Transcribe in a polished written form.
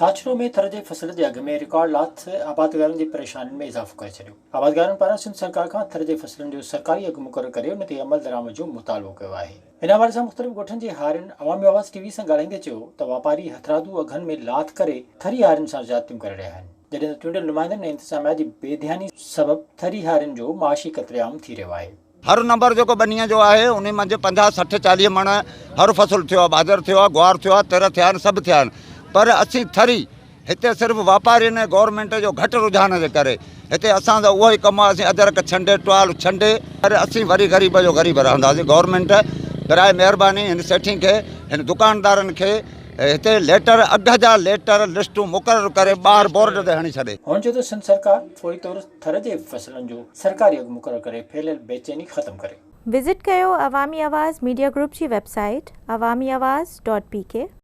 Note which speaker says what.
Speaker 1: ڇاڇرو ۾ ٿر جي فصل جي اگهه ۾ رڪارڊ لاٿ آبادگارن جي پريشانين ۾ اضافو ڪري ڇڏيو. آبادگارن پاران سنڌ سرڪار کان ٿر جي فصلن جو سرڪاري اگهه مقرر ڪري ان تي عملدرآمد جو مطالبو ڪيو آهي. ان حوالي سان مختلف ڳوٺن جي هارين عوامي آواز ٽي وي سان ڳالهائيندي چيو ته واپاري هٿرادو اگهن ۾ لاٿ ڪري ٿري هارين سان زيادتيون ڪري رهيا آهن جڏهن ته چونڊيل نمائندن ۽ انتظاميا جي بي ڌياني سبب ٿري هارين جو معاشي قتل عام ٿي رهيو آهي.
Speaker 2: هر نمبر جيڪو ٻنيء جو آهي انهي منجهه 50 60 40 مڻ هر فصل ٿيو آهي ٻاجهر ٿيو آهي گوار ٿيو آهي تر ٿيا آهن سڀ ٿيا آهن پر اسين ٿري هتي صرف واپارين ۽ گورنمينٽ جو گهٽ رجحان جي ڪري هتي اسان جو اهو ئي ڪم آهي اسين ادرڪ ڇنڊي ٽوال ڇنڊي پر اسين وري غريب جو غريب رهنداسين گورنمينٽ برائي مهرباني هن سيٺين کي هن دڪاندارن کي هتي ليٽر اگهه جا ليٽر لسٽون مقرر ڪري ٻاهر بورڊ تي هڻي ڇڏي.
Speaker 1: هن چيو ته سنڌ سرڪار فوري طور ٿر جي فصلن جو سرڪاري اگهه مقرر ڪري ڦهليل بيچيني ختم ڪري.
Speaker 3: وزٽ ڪيو عوامي آواز ميڊيا گروپ جي website Awami Awaz dot P K.